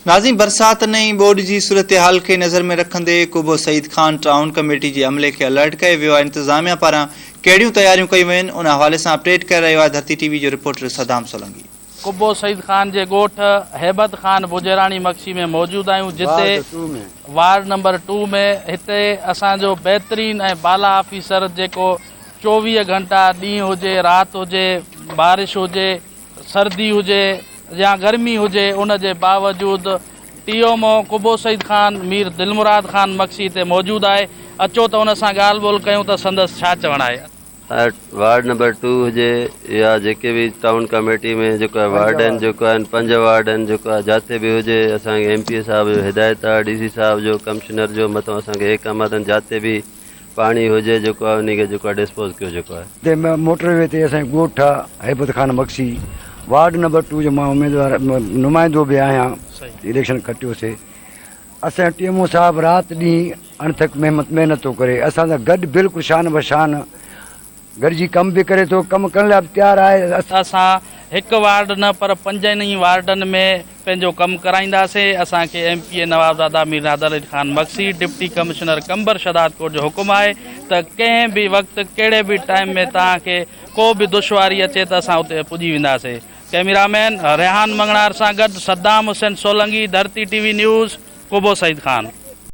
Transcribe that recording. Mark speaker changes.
Speaker 1: ناظرين برساتن ۽ ٻوڏ جي صورتحال کي نظر ۾ رکندي قبو سعيد خان ٽائون ڪميٽي جي عملي کي الرٽ ڪيو ويو آهي انتظاميا پاران ڪهڙيون تياريون ڪيون ويون آهن ان حوالي سان اپڊيٽ ڪري رهيو آهي ڌرتي ٽي وي جو رپورٽر صدام سولنگي.
Speaker 2: قبو سعيد خان جي ڳوٺ هيبت خان بجيراڻي مگسي ۾ موجود آهيون جتي وارڊ نمبر ٽو ۾ هتي اسان جو بهترين ۽ بالا آفيسر جيڪو 24 گهنٽا ڏينهن هجي رات هجي بارش هجي سردي هجي يا گرمي هجي ان جي باوجود ٽي ايم او قبو سعيد خان مير دلمراد خان مگسي هتي موجود آهي اچو ته ان سان ڳالهه ٻولهه ڪيون ته سندس ڇا چوڻ آهي.
Speaker 3: وارڊ نمبر ٽو هجي يا جيڪي به ٽائون ڪميٽي ۾ جيڪو آهي وارڊ آهن جيڪو آهن پنج وارڊ آهن جيڪو آهي جاتي به هجي اسان کي ايم پي اي صاحب جو هدايت آهي ڊي سي صاحب جو ڪمشنر جو مٿو اسان کي احڪامات آهن جاتي به پاڻي هجي جيڪو آهي انهي کي جيڪو آهي ڊسپوز ڪيو جيڪو آهي.
Speaker 4: تي موٽر وي تي اسان جو ڳوٺ آ Haibat Khan Magsi ward number two جو مان اميدوار نمائندو به آهيان اليڪشن کٽيو سي اسان جو ٽي ايم او صاحب رات ڏينهن اڻٿڪ محمت محنت ٿو ڪري اسان سان گڏ بلڪل شان بشان گڏجي ڪم به ڪري ٿو ڪم ڪرڻ لاء به تيار آهي.
Speaker 2: اسان هڪ وارڊ نه پر پنجن ئي وارڊن ۾ پنهنجو ڪم ڪرائينداسين، اسان کي M P A Nawabzada Mir Nadir Ali Khan Magsi, deputy commissioner Qambar Shahdadkot جو حڪم آهي ته ڪنهن به وقت ڪهڙي به ٽائيم ۾ توهان کي ڪو به دشواري اچي ته اسان اتي پڄي وينداسين. ڪئميرا مين ريحان مڱڻهار سان گڏ Saddam Hussain Solangi, Dharti T V news, Qubo Saeed Khan.